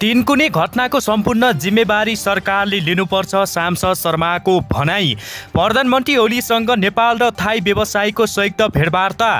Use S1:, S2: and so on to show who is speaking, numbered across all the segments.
S1: तीनकुने घटनाको सम्पूर्ण जिम्मेवारी सरकारले लिनुपर्छ, सांसद शर्माको भनाई। प्रधानमन्त्री ओलीसँग नेपाल र थाई व्यवसायीको संयुक्त भेटवार्ता।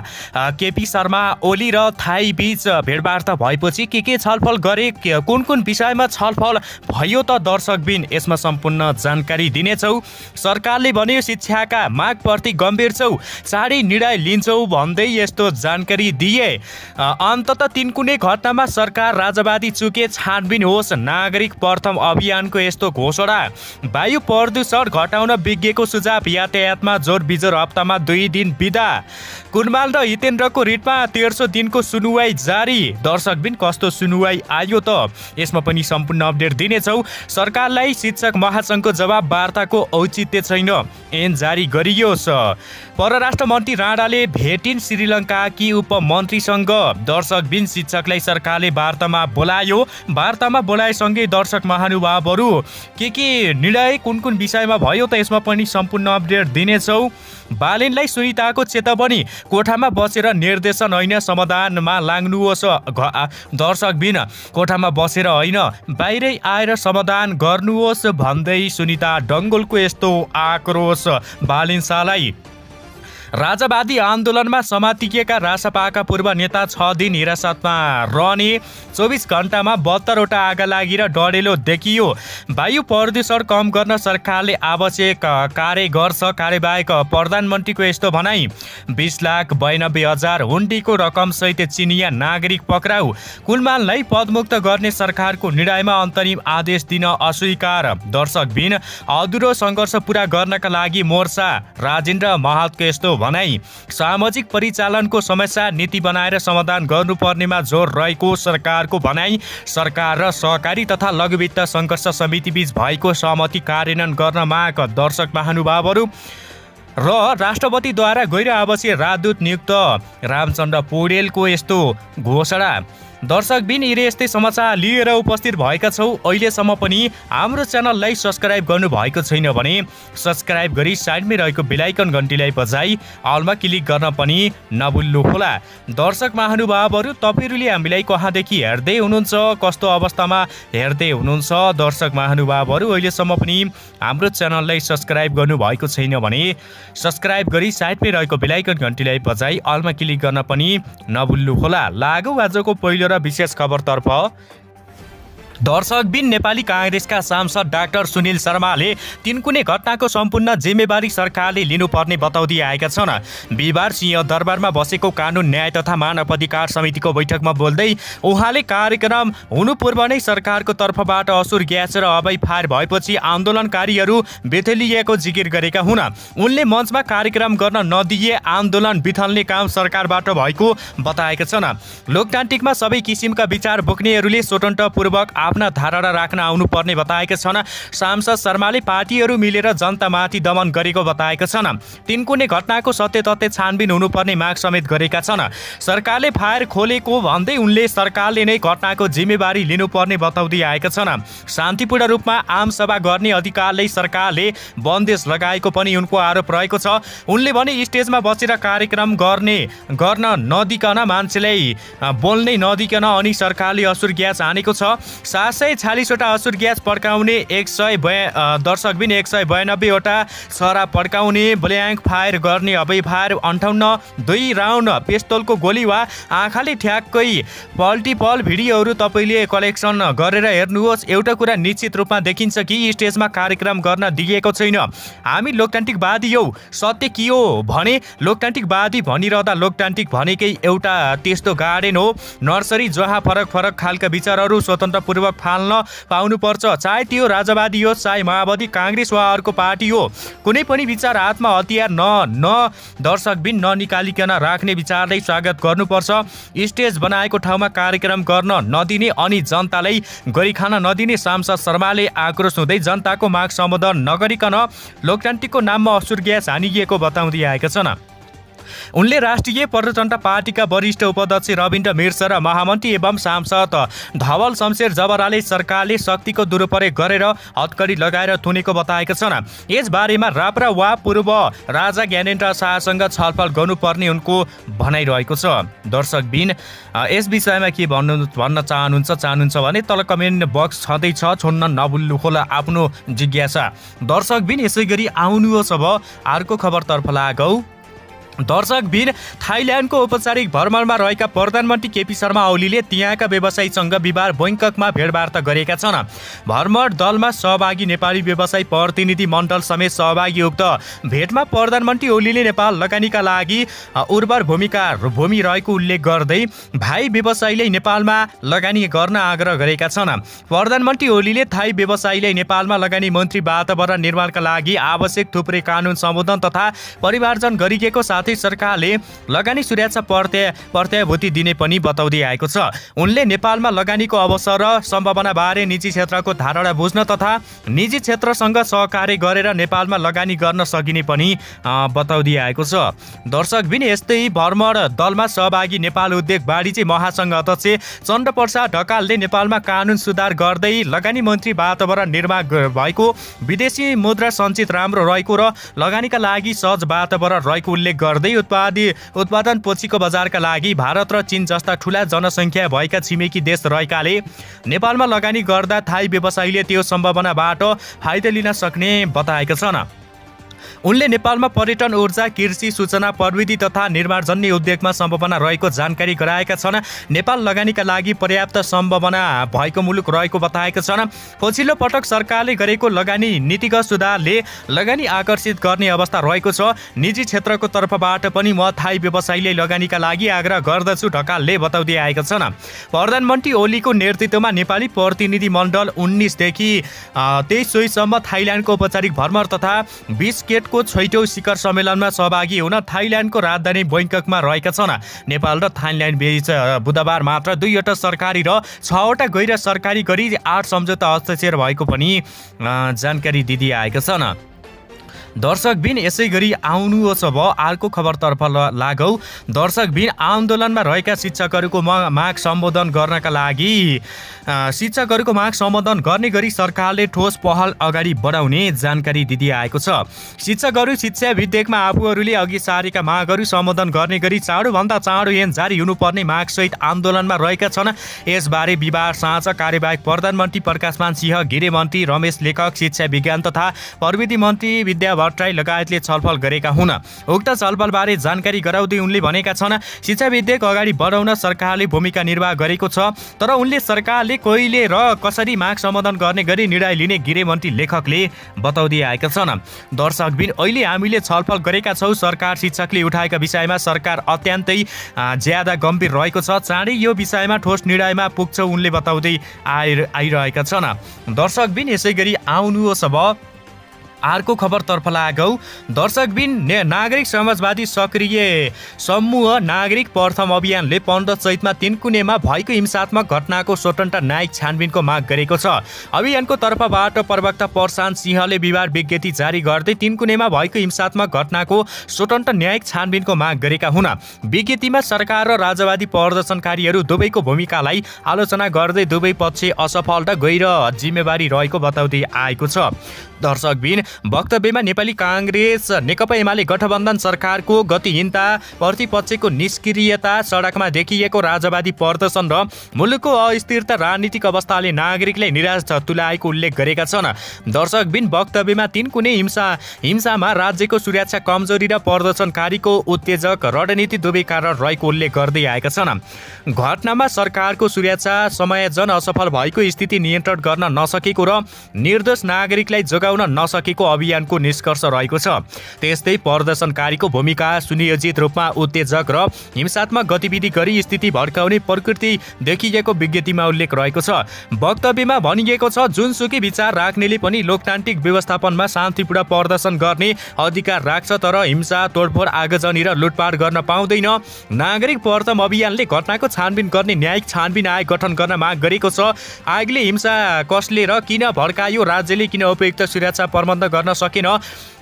S1: केपी शर्मा ओली र थाई बीच भेटवार्ता भएपछि के छलफल गरे, कुन कुन विषयमा छलफल भयो त दर्शकबिन यसमा सम्पूर्ण जानकारी दिनेछौ। सरकारले भन्यो शिक्षाका मागप्रति गम्भीर छौ, चाँडै निर्णय लिन्छौ भन्दै यस्तो जानकारी दिए। अन्ततः तीनकुने घटनामा सरकार राजवादी चुके, छानबिन होस् नागरिक प्रथम अभियानको यस्तो घोषणा। वायु प्रदूषण घटाउन विज्ञको सुझाव, यातायातमा जोर बिजोर, हप्तामा 2 दिन बिदा। कुनमाल र हितेन्द्रको रिटमा 1300 दिनको सुनुवाई जारी। दर्शकबिन कस्तो सुनुवाई आयो त यसमा पनि सम्पूर्ण अपडेट दिनेछौ। सरकारलाई शिक्षक महासङ्घको जवाब वार्ताको औचित्य छैन, ऐन जारी गरियोस्। परराष्ट्र मन्त्री राणाले भेटिन् श्रीलङ्काकी उपमन्त्रीसँग। दर्शकबिन शिक्षकलाई सरकारले वार्तामा बोलायो। वार्तामा बोलाएसँगै दर्शक महानुभावहरू के निर्णय कुन कुन विषयमा भयो त यसमा पनि सम्पूर्ण अपडेट दिनेछौ। बालेनलाई सुनिताको चेतावनी, कोठामा बसेर निर्देशन होइन समाधानमा लाग्नुहोस्। दर्शकबिन कोठामा बसेर होइन बाहिरै आएर समाधान गर्नुहोस् भन्दै सुनिता डङ्गोलको यस्तो आक्रोश बालेनशाहलाई। राजावादी आन्दोलनमा समातिएका रासपाका पूर्व नेता 6 दिन हिरासतमा रहने। 24 घण्टामा 72वटा आगा लागेर डढेलो देखियो। वायु प्रदूषण कम गर्न सरकारले आवश्यक कार्य गर्छ, कार्यवाहक प्रधानमन्त्रीको यस्तो भनाई। 20,92,000 हुन्डीको रकमसहित चिनिया नागरिक पक्राउ। कुलमानलाई पदमुक्त गर्ने सरकारको निर्णयमा अन्तरिम आदेश दिन अस्वीकार। दर्शकबिन अधुरो सङ्घर्ष पूरा गर्नका लागि मोर्चा, राजेन्द्र महतको यस्तो भनाई। सामाजिक परिचालनको समस्या नीति बनाएर समाधान गर्नुपर्नेमा जोर रहेको सरकारको भनाई। सरकार र सहकारी तथा लघुवित्त सङ्घर्ष समिति बीच भएको सहमति कार्यान्वयन गर्न माग। दर्शक महानुभावहरू र राष्ट्रपतिद्वारा गैर आवासीय राजदूत नियुक्त, रामचन्द्र पौडेलको यस्तो घोषणा। दर्शकबिन यस्तै समाचार लिएर उपस्थित भएका छौ। अहिलेसम्म पनि हाम्रो च्यानललाई सब्सक्राइब गर्नु भएको छैन भने सब्सक्राइब गरी साइडमै रहेको बेल आइकन घन्टीलाई बजाई अलमा क्लिक गर्न पनि नभुल्नुहोला। दर्शक महानुभावहरू तपाईहरूले हामीलाई कहाँदेखि हेर्दै हुनुहुन्छ, कस्तो अवस्थामा हेर्दै हुनुहुन्छ? दर्शक महानुभावहरू अहिलेसम्म पनि हाम्रो च्यानललाई सब्सक्राइब गर्नु भएको छैन भने सब्सक्राइब गरी साइडमै रहेको बेल आइकन घन्टीलाई बजाई अलमा क्लिक गर्न पनि नभुल्नुहोला। लागौ आजको पहिलो विशेष खबरतर्फ। दर्शकबिन नेपाली काङ्ग्रेसका सांसद डाक्टर सुनिल शर्माले तीनकुने घटनाको सम्पूर्ण जिम्मेवारी सरकारले लिनुपर्ने बताउँदै आएका छन्। बिहिबार सिंहदरबारमा बसेको कानुन न्याय तथा मानव अधिकार समितिको बैठकमा बोल्दै उहाँले कार्यक्रम हुनु पूर्व नै सरकारको तर्फबाट असुर ग्यास र हवाई फायर भएपछि आन्दोलनकारीहरू बेथेलिएको जिकिर गरेका हुन्। उनले मञ्चमा कार्यक्रम गर्न नदिए आन्दोलन बिथल्ने काम सरकारबाट भएको बताएका छन्। लोकतान्त्रिकमा सबै किसिमका विचार बोक्नेहरूले स्वतन्त्रपूर्वक आफ्ना धारणा राख्न आउनुपर्ने बताएका छन्। सांसद शर्माले पार्टीहरू मिलेर जनतामाथि दमन गरेको बताएका छन्। तीनकुने घटनाको सत्य तथ्य छानबिन हुनुपर्ने माग समेत गरेका छन्। सरकारले फायर खोलेको भन्दै उनले सरकारले नै घटनाको जिम्मेवारी लिनुपर्ने बताउँदै आएका छन्। शान्तिपूर्ण रूपमा आम सभा गर्ने अधिकारलाई सरकारले बन्देज लगाएको पनि उनको आरोप रहेको छ। उनले भने स्टेजमा बसेर कार्यक्रम गर्न नदिकन, मान्छेलाई बोल्नै नदिकन अनि सरकारले असुर ग्यास हानेको छ। 746वटा असुर ग्यास पड्काउने, दर्शकबिन 192वटा छरा पड्काउने, ब्ल्याङ्क फायर गर्ने, हवाई फायर 58, 2 राउन्ड पिस्तोलको गोली वा आँखाले ठ्याक्कै मल्टिपल भिडियोहरू तपाईँले कलेक्सन गरेर हेर्नुहोस्। एउटा कुरा निश्चित रूपमा देखिन्छ कि स्टेजमा कार्यक्रम गर्न दिएको छैन। हामी लोकतान्त्रिकवादी हौ। सत्य के हो भने लोकतान्त्रिकवादी भनिरहँदा लोकतान्त्रिक भनेकै एउटा त्यस्तो गार्डन हो, नर्सरी जहाँ फरक फरक खालका विचारहरू स्वतन्त्रपूर्वक फाल्न पाउनुपर्छ। चाहे त्यो राजावादी होस्, चाहे माओवादी, काङ्ग्रेस वा अर्को पार्टी हो। कुनै पनि विचार हातमा हतियार दर्शकबिन ननिकालिकन राख्ने विचारलाई स्वागत गर्नुपर्छ। स्टेज बनाएको ठाउँमा कार्यक्रम गर्न नदिने अनि जनतालाई गरी खान नदिने सांसद शर्माले आक्रोश हुँदै जनताको माग सम्बोधन नगरिकन लोकतान्त्रिकको नाममा असुर ग्यास हानिएको बताउँदै आएका छन्। उनले राष्ट्रिय प्रजातन्त्र पार्टीका वरिष्ठ उपाध्यक्ष रविन्द्र मिश्र र महामन्त्री एवं सांसद धवल शमशेर जबराले सरकारले शक्तिको दुरुपयोग गरेर हतकडी लगाएर थुनेको बताएका छन्। यसबारेमा राप्रा वा पूर्व राजा ज्ञानेन्द्र शाहसँग छलफल गर्नुपर्ने उनको भनाइरहेको छ। दर्शकबिन यस विषयमा के भन्न चाहनुहुन्छ भने तल कमेन्ट बक्स छँदैछ, छोड्न नभुल्नुहोला आफ्नो जिज्ञासा। दर्शकबिन यसै गरी आउनुहोस् अब अर्को खबरतर्फ लागौँ। दर्शकबिन थाइल्यान्डको औपचारिक भ्रमणमा रहेका प्रधानमन्त्री केपी शर्मा ओलीले त्यहाँका व्यवसायीसँग बिहिबार बैङ्ककमा भेटवार्ता गरेका छन्। भ्रमण दलमा सहभागी नेपाली व्यवसायी प्रतिनिधि मण्डल समेत सहभागी। उक्त भेटमा प्रधानमन्त्री ओलीले नेपाल लगानीका लागि उर्वर भूमि रहेको उल्लेख गर्दै भाइ व्यवसायीले नेपालमा लगानी गर्न आग्रह गरेका छन्। प्रधानमन्त्री ओलीले थाई व्यवसायीले नेपालमा लगानी मन्त्री वातावरण निर्माणका लागि आवश्यक थुप्रै कानुन सम्बोधन तथा परिमार्जन गरिएको सरकारले लगानी सुरक्षा प्रत्याभूति दिने पनि बताउँदै आएको छ। उनले नेपालमा लगानीको अवसर र सम्भावनाबारे निजी क्षेत्रको धारणा बुझ्न तथा निजी क्षेत्रसँग सहकार्य गरेर नेपालमा लगानी गर्न सकिने पनि बताउँदै आएको छ। दर्शकबिन यस्तै भ्रमण दलमा सहभागी नेपाल उद्योग वाणिज्य महासङ्घ अध्यक्ष चन्द्रप्रसाद ढकालले नेपालमा कानुन सुधार गर्दै लगानी मन्त्री वातावरण निर्माण भएको, विदेशी मुद्रा सञ्चित राम्रो रहेको र लगानीका लागि सहज वातावरण रहेको उल्लेख गर्दै उत्पादन पछिको बजारका लागि भारत र चीन जस्ता ठूला जनसङ्ख्या भएका छिमेकी देश रहेकाले नेपालमा लगानी गर्दा थाई व्यवसायीले त्यो सम्भावनाबाट फाइदा लिन सक्ने बताएका छन्। उनले नेपालमा पर्यटन, ऊर्जा, कृषि, सूचना प्रविधि तथा निर्माणजन्य उद्योगमा सम्भावना रहेको जानकारी गराएका छन्। नेपाल लगानीका लागि पर्याप्त सम्भावना भएको मुलुक रहेको बताएका छन्। पछिल्लो पटक सरकारले गरेको लगानी नीतिगत सुधारले लगानी आकर्षित गर्ने अवस्था रहेको छ। निजी क्षेत्रको तर्फबाट पनि म थाई व्यवसायीले लगानीका लागि आग्रह गर्दछु, ढकालले बताउँदै आएका छन्। प्रधानमन्त्री ओलीको नेतृत्वमा नेपाली प्रतिनिधि मण्डल 19 देखि 23 सोहीसम्म थाइल्यान्डको औपचारिक भ्रमण तथा बिस्केटको छैटौं शिखर सम्मेलनमा सहभागी हुन थाइल्यान्डको राजधानी बैङ्ककमा रहेका छन्। नेपाल र थाइल्यान्ड बीच बुधबार मात्र 2वटा सरकारी र 6वटा गैर सरकारी गरी 8 सम्झौता हस्ताक्षर भएको पनि जानकारी दिँदै आएका छन्। दर्शकबिन यसै गरी आउनुहोस् अब अर्को खबरतर्फ लागौँ। दर्शकबिन आन्दोलनमा रहेका शिक्षकहरूको माग सम्बोधन गर्नका लागि शिक्षकहरूको माग सम्बोधन गर्ने गरी सरकारले ठोस पहल अगाडि बढाउने जानकारी दिँदै आएको छ। शिक्षकहरू शिक्षा विधेयकमा आफूहरूले अघि सारेका मागहरू सम्बोधन गर्ने गरी चाँडोभन्दा चाँडो ऐन जारी हुनुपर्ने मागसहित आन्दोलनमा रहेका छन्। यसबारे बिहिबार साँझ कार्यवाहक प्रधानमन्त्री प्रकाशमान सिंह, गृहमन्त्री रमेश लेखक, शिक्षा विज्ञान तथा प्रविधि मन्त्री विद्या भट्टराई लगायतले छलफल गरेका हुन्। उक्त छलफलबारे जानकारी गराउँदै उनले भनेका छन्, शिक्षा विधेयक अगाडि बढाउन सरकारले भूमिका निर्वाह गरेको छ, तर उनले सरकारले कहिले र कसरी माग सम्बोधन गर्ने गरी निर्णय लिने गृहमन्त्री लेखकले बताउँदै आएका छन्। दर्शकबिन अहिले हामीले छलफल गरेका छौँ। सरकार शिक्षकले उठाएका विषयमा सरकार अत्यन्तै ज्यादा गम्भीर रहेको छ। चाँडै यो विषयमा ठोस निर्णयमा पुग्छौँ, उनले बताउँदै आइरहेका छन्। दर्शकबिन यसै गरी आउनुहोस् अब अर्को खबरतर्फ लागौँ। दर्शकबिन नागरिक समाजवादी सक्रिय समूह नागरिक प्रथम अभियानले 15 चैतमा तीनकुनेमा भएको हिंसात्मक घटनाको स्वतन्त्र न्यायिक छानबिनको माग गरेको छ। अभियानको तर्फबाट प्रवक्ता प्रशान्त सिंहले बिहिबार विज्ञप्ति जारी गर्दै तीनकुनेमा भएको हिंसात्मक घटनाको स्वतन्त्र न्यायिक छानबिनको माग गरेका हुन्। विज्ञप्तिमा सरकार र राजवादी प्रदर्शनकारीहरू दुवैको भूमिकालाई आलोचना गर्दै दुवै पक्ष असफल र गैर जिम्मेवारी रहेको बताउँदै आएको छ। दर्शकबिन वक्तव्यमा नेपाली काङ्ग्रेस नेकपा एमाले गठबन्धन सरकारको गतिहीनता, प्रतिपक्षको निष्क्रियता, सडकमा देखिएको राजवादी प्रदर्शन र मुलुकको अस्थिरता राजनीतिक अवस्थाले नागरिकलाई निराश तुल्याएको उल्लेख गरेका छन्। दर्शकबिन वक्तव्यमा तीनकुने हिंसामा राज्यको सुरक्षा कमजोरी र प्रदर्शनकारीको उत्तेजक रणनीति दुवै कारण रहेको उल्लेख गर्दै आएका छन्। घटनामा सरकारको सुरक्षा समायोजन असफल भएको, स्थिति नियन्त्रण गर्न नसकेको र निर्दोष नागरिकलाई जोगाउन नसकेको अभियानको निष्कर्ष रहेको छ। त्यस्तै प्रदर्शनकारीको भूमिका सुनियोजित रूपमा उत्तेजक र हिंसात्मक गतिविधि गरी स्थिति भड्काउने प्रकृति देखिएको विज्ञप्तिमा उल्लेख रहेको छ। वक्तव्यमा भनिएको छ, जुनसुकै विचार राख्नेले पनि लोकतान्त्रिक व्यवस्थापनमा शान्तिपूर्ण प्रदर्शन गर्ने अधिकार राख्छ, तर हिंसा, तोडफोड, आगजनी र लुटपाट गर्न पाउँदैन। नागरिक प्रथम अभियानले घटनाको छानबिन गर्ने न्यायिक छानबिन आयोग गठन गर्न माग गरेको छ। आयोगले हिंसा कसले र किन भड्कायो, राज्यले किन उपयुक्त सुरक्षा प्रबन्ध गर्न सकेन।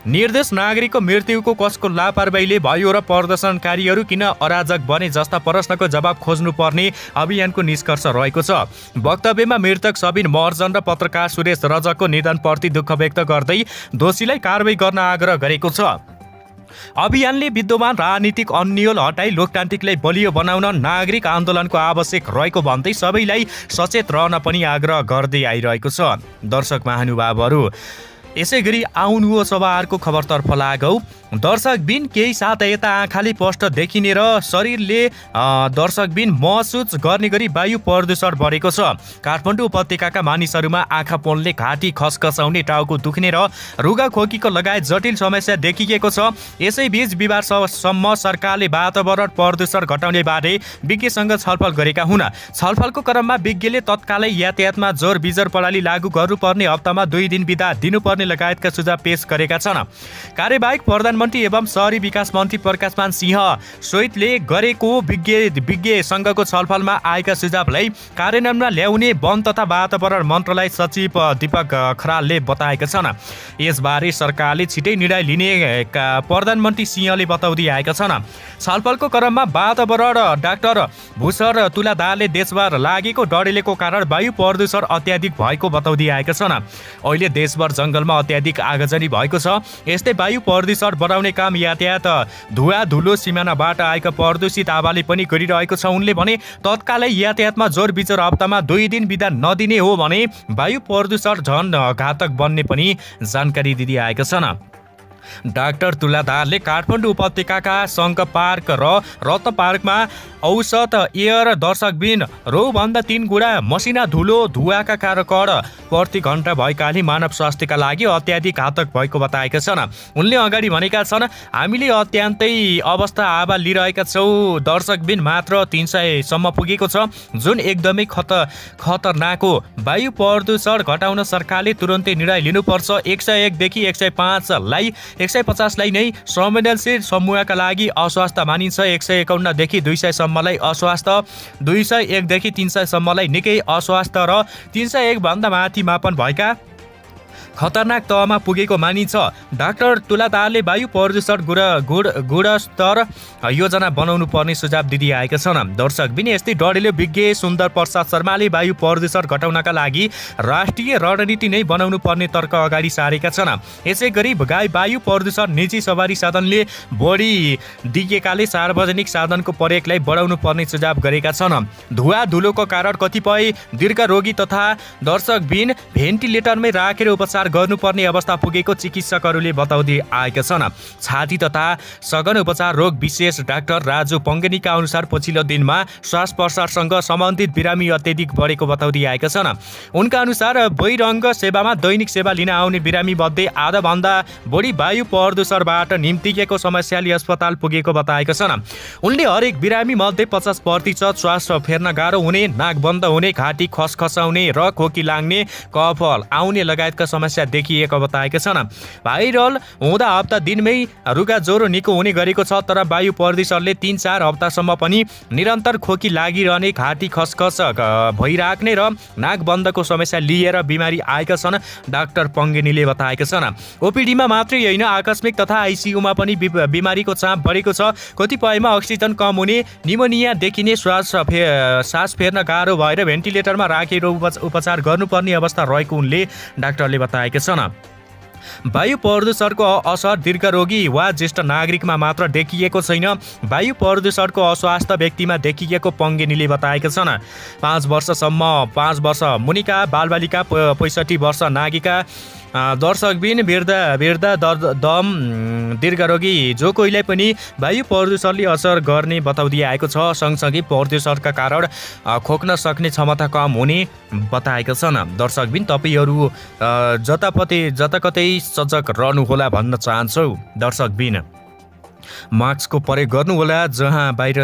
S1: निर्दोष नागरिकको मृत्युको कसको लापरवाहीले भयो र प्रदर्शनकारीहरू किन अराजक बने जस्ता प्रश्नको जवाब खोज्नुपर्ने अभियानको निष्कर्ष रहेको छ। वक्तव्यमा मृतक सबिन महर्जन र पत्रकार सुरेश रजकको निधनप्रति दुःख व्यक्त गर्दै दोषीलाई कारबाही गर्न आग्रह गरेको छ। अभियानले विद्यमान राजनीतिक अन्यल हटाई लोकतान्त्रिकलाई बलियो बनाउन नागरिक आन्दोलनको आवश्यक रहेको भन्दै सबैलाई सचेत रहन पनि आग्रह गर्दै आइरहेको छ। दर्शक महानुभावहरू, यसै गरी आउनुहोस् अब अर्को खबरतर्फ लागौँ। दर्शकबिन केही साथ यता आँखाले स्पष्ट देखिने र शरीरले दर्शकबिन महसुस गर्ने गरी वायु प्रदूषण बढेको छ। काठमाडौँ उपत्यकाका मानिसहरूमा आँखा पोल्ने, घाँटी खसखसाउने, टाउको दुख्ने र रुगाखोकीको लगायत जटिल समस्या देखिएको छ। यसैबीच बिहिबारसम्म सरकारले वातावरण प्रदूषण घटाउने बारे विज्ञसँग छलफल गरेका हुन्। छलफलको क्रममा विज्ञले तत्कालै यातायातमा जोर बिजोर प्रणाली लागू गर्नुपर्ने, हप्तामा 2 दिन बिदा दिनुपर्ने लगायतका सुझाव पेश गरेका छन्। कार्यवाहक प्रधानमन्त्री एवं शहरी विकास मन्त्री प्रकाशमान सिंह सोइतले गरेको विज्ञसँगको छलफलमा आएका सुझावलाई कार्यान्वयनमा ल्याउने वन तथा वातावरण मन्त्रालय सचिव दीपक खरालले बताएका छन्। यसबारे सरकारले छिटै निर्णय लिने प्रधानमन्त्री सिंहले बताउँदै आएका छन्। छलफलको क्रममा वातावरण डाक्टर भूषण तुलादारले देशभर लागेको डडेलेको कारण वायु प्रदूषण अत्याधिक भएको बताउँदै आएका छन्। अहिले देशभर जङ्गलमा अत्याधिक आगजनी भएको छ। यस्तै वायु प्रदूषण बढाउने काम यातायात धुवा धुलो सिमानाबाट आएका प्रदूषित हावाले पनि गरिरहेको छ। उनले भने तत्कालै यातायातमा जोर बिजोर हप्तामा 2 दिन बिदा नदिने हो भने वायु प्रदूषण झन् घातक बन्ने पनि जानकारी दिँदै आएका छन्। डाक्टर तुलादारले काठमाडौँ उपत्यकाका शङ्ख पार्क र रत्न पार्कमा औसत एयर दर्शकबिन रोभन्दा 3 गुणा मसिना धुलो धुवाका कारण प्रति घण्टा भएकाले मानव स्वास्थ्यका लागि अत्याधिक घातक भएको बताएका छन्। उनले अगाडि भनेका छन्, हामीले अत्यन्तै अवस्था हावा लिइरहेका छौँ। दर्शकबिन मात्र 300 सम्म पुगेको छ, जुन एकदमै खतरनाक हो। वायु प्रदूषण घटाउन सरकारले तुरन्तै निर्णय लिनुपर्छ। 101 देखि 150 लाई नै संवेदनशील समूहका लागि अस्वास्थ्य मानिन्छ। 151 देखि 200 सम्मलाई अस्वास्थ्य, 201 देखि 300 सम्मलाई निकै अस्वास्थ्य र 301 भन्दा माथि मापन भएका खतरनाक तहमा पुगेको मानिन्छ। डाक्टर तुलादारले वायु प्रदूषण गुणस्तर योजना बनाउनु पर्ने सुझाव दिँदै आएका छन्। दर्शकबिन यस्तै डडेलो विज्ञ सुन्दर प्रसाद शर्माले वायु प्रदूषण घटाउनका लागि राष्ट्रिय रणनीति नै बनाउनु पर्ने तर्क अगाडि सारेका छन्। यसै गरी वायु प्रदूषण निजी सवारी साधनले बढी दिएकाले सार्वजनिक साधनको प्रयोगलाई बढाउनु पर्ने सुझाव गरेका छन्। धुवा धुलोको कारण कतिपय दीर्घ रोगी तथा दर्शकबिन भेन्टिलेटरमै राखेर उपचार गर्नुपर्ने अवस्था पुगेको चिकित्सकहरूले बताउँदै आएका छन्। छाती तथा सघन उपचार रोग विशेष डाक्टर राजु पङ्गेनीका अनुसार पछिल्लो दिनमा श्वास प्रश्वाससँग सम्बन्धित बिरामी अत्याधिक बढेको बताउँदै आएका छन्। उनका अनुसार बहिरङ्ग सेवामा दैनिक सेवा लिन आउने बिरामी मध्ये आधाभन्दा बढी वायु प्रदूषणबाट निम्तिएको समस्याले अस्पताल पुगेको बताएका छन्। उनले हरेक बिरामी मध्ये 50% श्वास फेर्न गाह्रो हुने, नाक बन्द हुने, घाँटी खसखसाउने र खोकी लाग्ने, कफ आउने लगायतका समस्या देखिएको बताएका छन्। भाइरल हुँदा हप्ता दिनमै रुगा ज्वरो निको हुने गरेको छ, तर वायु प्रदूषणले 3-4 हप्तासम्म पनि निरन्तर खोकी लागिरहने, घाँटी खसखस भइराख्ने र नाक बन्दको समस्या लिएर बिमारी आएका छन्, डाक्टर पङ्गेनीले बताएका छन्। ओपिडीमा मात्रै होइन, आकस्मिक तथा आइसियुमा पनि बिमारीको चाप बढेको छ। कतिपयमा अक्सिजन कम हुने, निमोनिया देखिने, सास फेर्न गाह्रो भएर भेन्टिलेटरमा राखेर उपचार गर्नुपर्ने अवस्था रहेको उनले डाक्टरले बताएका छन्। वायु प्रदूषणको असर दीर्घरोगी वा ज्येष्ठ नागरिकमा मात्र देखिएको छैन, वायु प्रदूषणको अस्वास्थ्य व्यक्तिमा देखिएको पङ्गेनीले बताएका छन्। 5 वर्ष मुनिका बालबालिका, 65 वर्ष नागरिका, दर्शकबिन वृद्ध दम दीर्घरोगी जो कोहीलाई पनि वायु प्रदूषणले असर गर्ने बताउँदै आएको छ। सँगसँगै प्रदूषणका कारण खोक्न सक्ने क्षमता कम हुने बताएका छन्। दर्शकबिन तपाईँहरू जताकतै सजग रहनुहोला भन्न चाहन्छौ। दर्शकबिन मास्कको प्रयोग गर्नुहोला जहाँ बाहिर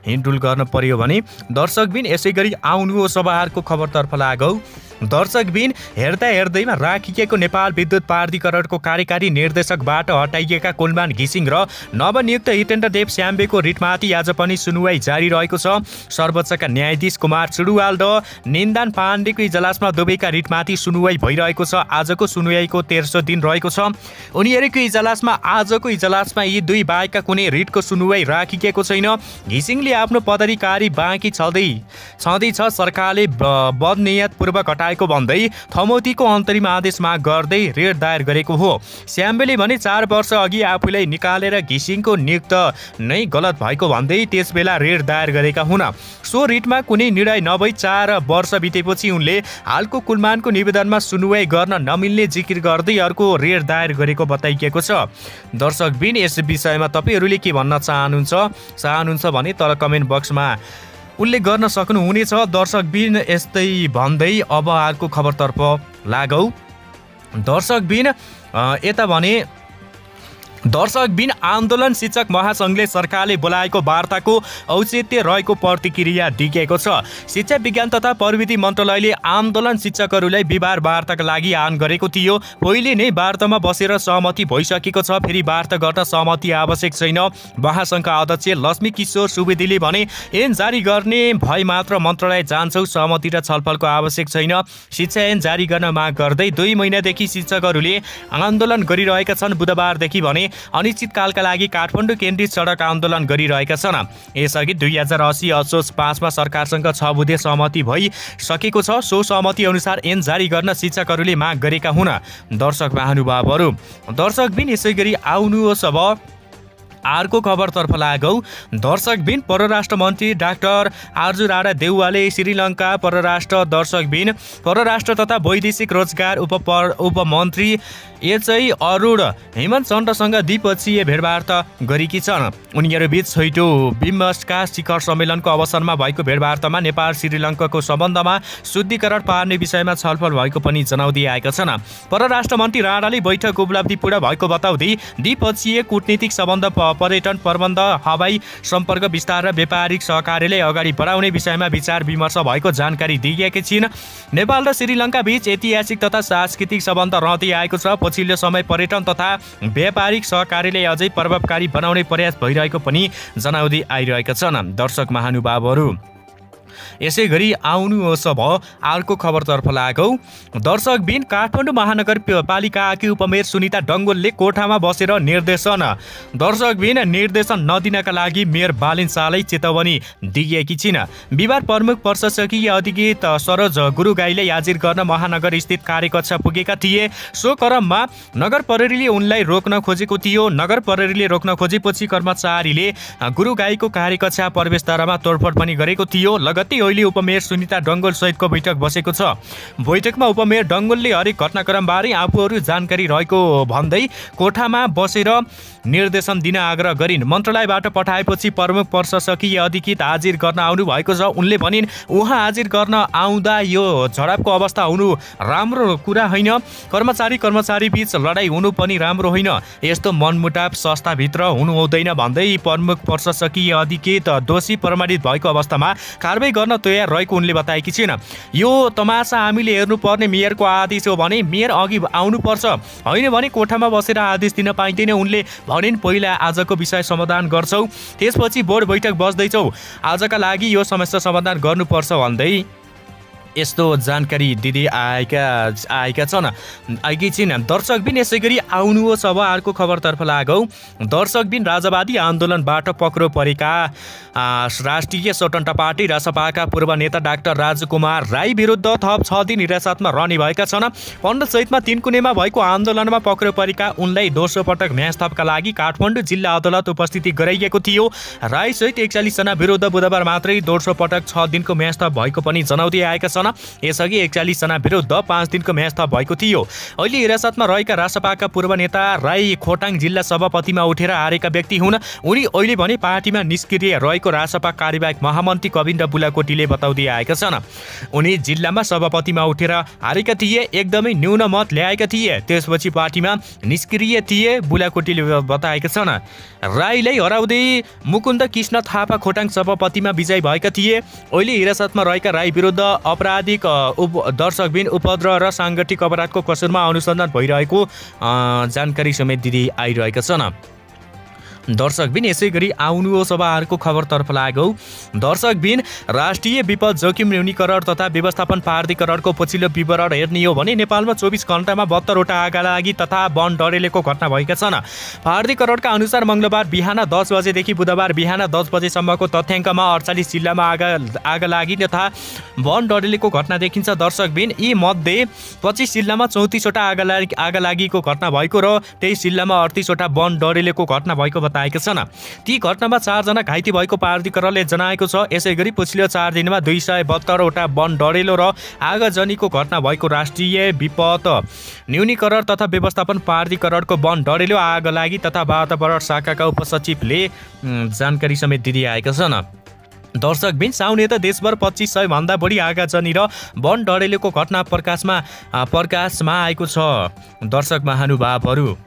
S1: हिँडडुल गर्न पर्यो भने। दर्शकबिन यसै गरी आउनुहोस् अब अर्को खबरतर्फ लागौँ। दर्शकबिन हेर्दैमा राखिएको नेपाल विद्युत प्राधिकरणको कार्यकारी निर्देशकबाट हटाइएका कुलमान घिसिङ र नवनियुक्त हितेन्द्रदेव स्याम्बेको रिटमाथि आज पनि सुनुवाई जारी रहेको छ। सर्वोच्चका न्यायाधीश कुमार सुडुवाल र निन्दान पाण्डेको इजलासमा दुवैका रिटमाथि सुनुवाई भइरहेको छ। आजको सुनुवाईको तेस्रो दिन रहेको छ। उनीहरूको आजको इजलासमा यी दुई बाहेकका कुनै रिटको सुनुवाई राखिएको छैन। घिसिङले आफ्नो पदाधिकारी बाँकी छँदैछ सरकारले बदनियतपूर्वक हटाएको भन्दै थमौतीको अन्तरिम आदेश माग गर्दै रिट दायर गरेको हो। स्याम्बेले भने 4 वर्ष अघि आफूलाई निकालेर घिसिङको नियुक्त नै गलत भएको भन्दै त्यसबेला रिट दायर गरेका हुन्। सो रिटमा कुनै निर्णय नभई 4 वर्ष बितेपछि उनले हालको कुलमानको निवेदनमा सुनुवाई गर्न नमिल्ने जिकिर गर्दै अर्को रिट दायर गरेको बताइएको छ। दर्शकबिन यस विषयमा तपाईहरूले के भन्न चाहनुहुन्छ भने तल कमेन्ट बक्समा उल्लेख गर्न सक्नुहुनेछ। दर्शकबिन यस्तै भन्दै अब अर्को खबरतर्फ लागौँ। दर्शकबिन आन्दोलन शिक्षक महासङ्घले सरकारले बोलाएको वार्ताको औचित्य रहेको प्रतिक्रिया दिएको छ। शिक्षा विज्ञान तथा प्रविधि मन्त्रालयले आन्दोलन शिक्षकहरूलाई बिहिबार वार्ताका लागि आह्वान गरेको थियो। पहिले नै वार्तामा बसेर सहमति भइसकेको छ। फेरि वार्ता गर्न सहमति आवश्यक छैन। महासङ्घका अध्यक्ष लक्ष्मी किशोर सुवेदीले भने ऐन जारी गर्ने भए मात्र मन्त्रालय जान्छौँ, सहमति र छलफलको आवश्यक छैन। शिक्षा ऐन जारी गर्न माग गर्दै 2 महिनादेखि शिक्षकहरूले आन्दोलन गरिरहेका छन्। बुधबारदेखि भने अनिश्चितकालका लागि काठमाडौँ केन्द्रित सडक आन्दोलन गरिरहेका छन्। यसअघि 2080 असोज 5 मा सरकारसँग 6 बुँदे सहमति भइसकेको छ। सो सहमति अनुसार ऐन जारी गर्न शिक्षकहरूले माग गरेका हुन्। दर्शक महानुभावहरू, दर्शकबिन यसै गरी आउनुहोस् अब अर्को खबरतर्फ लागौँ। दर्शकबिन परराष्ट्र मन्त्री डाक्टर आर्जु राणा देउवाले श्रीलङ्का परराष्ट्र तथा वैदेशिक रोजगार उपमन्त्री एचआई अरुण हेमन्त चन्द्रसँग द्विपक्षीय भेटवार्ता गरेकी छन्। उनीहरूबीच छैटौँ बिम्स्टेक शिखर सम्मेलनको अवसरमा भएको भेटवार्तामा नेपाल श्रीलङ्काको सम्बन्धमा शुद्धिकरण पार्ने विषयमा छलफल भएको पनि जनाउँदै आएका छन्। परराष्ट्र मन्त्री राणाले बैठक उपलब्धिपूर्ण भएको बताउँदै द्विपक्षीय कूटनीतिक सम्बन्ध, पर्यटन प्रबन्ध, हवाई सम्पर्क विस्तार र व्यापारिक सहकार्यलाई अगाडि बढाउने विषयमा विचार विमर्श भएको जानकारी दिएकी छिन्। नेपाल र श्रीलङ्का बीच ऐतिहासिक तथा सांस्कृतिक सम्बन्ध रहँदै आएको छ। पछिल्लो समय पर्यटन तथा व्यापारिक सहकार्यलाई अझै प्रभावकारी बनाउने प्रयास भइरहेको पनि जनाउँदै आइरहेका छन्। दर्शक महानुभावहरू, यसै गरी आउनुहोस् अब अर्को खबरतर्फ लागौँ। दर्शकबिन काठमाडौँ महानगरपालिकाकी उपमेयर सुनिता डङ्गोलले कोठामा बसेर निर्देशन नदिनका लागि मेयर बालिन शाहलाई चेतावनी दिएकी छिन्। बिहिबार प्रमुख प्रशासकीय अधिकृत सरोज गुरुगाईले हाजिर गर्न महानगर स्थित कार्यकक्ष पुगेका थिए। सो क्रममा नगर प्रहरीले उनलाई रोक्न खोजेको थियो। नगर प्रहरीले रोक्न खोजेपछि कर्मचारीले गुरुगाईको कार्यकक्ष प्रवेशद्वारमा तोडफोड पनि गरेको थियो। लगत्तै अहिले उपमेयर सुनिता डङ्गोल सहितको बैठक बसेको छ। बैठकमा उपमेयर डङ्गोलले हरेक घटनाक्रमबारे आफूहरू जानकारी रहेको भन्दै कोठामा बसेर निर्देशन दिन आग्रह गरिन्। मन्त्रालयबाट पठाएपछि प्रमुख प्रशासकीय अधिकृत हाजिर गर्न आउनु भएको छ। उनले भनिन्, उहाँ हाजिर गर्न आउँदा यो झडपको अवस्था हुनु राम्रो कुरा होइन। कर्मचारी बीच लडाई हुनु पनि राम्रो होइन। यस्तो मनमुटाव संस्थाभित्र हुनु हुँदैन भन्दै प्रमुख प्रशासकीय अधिकृत दोषी प्रमाणित भएको अवस्थामा कारबाही गर्न तयार रहेको उनले बताएकी छिन्। यो तमासा हामीले हेर्नुपर्ने मेयरको आदेश हो भने मेयर अघि आउनुपर्छ, होइन भने कोठामा बसेर आदेश दिन पाइँदैन। उनले भनिन्, पहिला आजको विषय समाधान गर्छौँ, त्यसपछि बोर्ड बैठक बस्दैछौँ। आजका लागि यो समस्या समाधान गर्नुपर्छ भन्दै यस्तो जानकारी दिँदै आएकी छिन्। दर्शकबिन यसै गरी आउनुहोस् अब अर्को खबरतर्फ लागौँ। दर्शकबिन राजावादी आन्दोलनबाट पक्रो परेका राष्ट्रिय स्वतन्त्र पार्टी रासपाका पूर्व नेता डाक्टर राजकुमार राई विरुद्ध थप 6 दिन हिरासतमा रहने भएका छन्। 15 चैतमा 3 कुनेमा भएको आन्दोलनमा पक्रो परेका उनलाई दोस्रो पटक न्यायस्थापका लागि काठमाडौँ जिल्ला अदालत उपस्थिति गराइएको थियो। राई सहित 41 जना विरुद्ध बुधबार मात्रै दोस्रो पटक 6 दिनको न्यायस्थाप भएको पनि जनाउँदै आएका छन्। यसअघि 41 जना विरुद्ध 5 दिनको न्यायस्थाप भएको थियो। अहिले हिरासतमा रहेका रासपाका पूर्व नेता राई खोटाङ जिल्ला सभापतिमा उठेर हारेका व्यक्ति हुन्। उनी अहिले भने पार्टीमा निष्क्रिय रहेको रासपा कार्यवाहक महामन्त्री कविन्द्र बुलाकोटीले बताउँदै आएका छन्। उनी जिल्लामा सभापतिमा उठेर हारेका थिए, एकदमै न्यून मत ल्याएका थिए, त्यसपछि पार्टीमा निष्क्रिय थिए, बुलाकोटीले बताएका छन्। राईलाई हराउँदै मुकुन्द कृष्ण थापा खोटाङ सभापतिमा विजयी भएका थिए। अहिले हिरासतमा रहेका राई विरुद्ध आपराधिक दर्शकबिन उपद्रव र साङ्गठिक अपराधको कसुरमा अनुसन्धान भइरहेको जानकारी समेत दिँदै आइरहेका छन्। दर्शकबिन यसै गरी आउनुहोस् अब अर्को खबरतर्फ लागौँ। दर्शकबिन राष्ट्रिय विपद जोखिम न्यूनीकरण तथा व्यवस्थापन प्राधिकरणको पछिल्लो विवरण हेर्ने हो भने नेपालमा 24 घण्टामा 72वटा आगालागी तथा वन डढेलेको घटना भएका छन्। प्राधिकरणका अनुसार मंगलबार बिहान 10 बजेदेखि बुधबार बिहान 10 बजेसम्मको तथ्याङ्कमा 48 जिल्लामा आगालागी तथा वन डढेलेको घटना देखिन्छ। दर्शकबिन यी मध्ये 25 जिल्लामा 34वटा आगालागीको घटना भएको र 23 जिल्लामा 38वटा वन डढेलेको घटना भएको बताएका छन्। ती घटनामा 4 जना घाइते भएको प्राधिकरणले जनाएको छ। यसैगरी पछिल्लो 4 दिनमा 272वटा वन डढेलो र आगजनीको घटना भएको राष्ट्रिय विपद न्यूनीकरण तथा व्यवस्थापन प्राधिकरणको वन डढेलो आगलागी तथा वातावरण शाखाका उपसचिवले जानकारी समेत दिँदै आएका छन्। दर्शकबिन साउन यता देशभर 2500 भन्दा बढी आगजनी र वन डढेलोको घटना प्रकाशमा आएको छ। दर्शक महानुभावहरू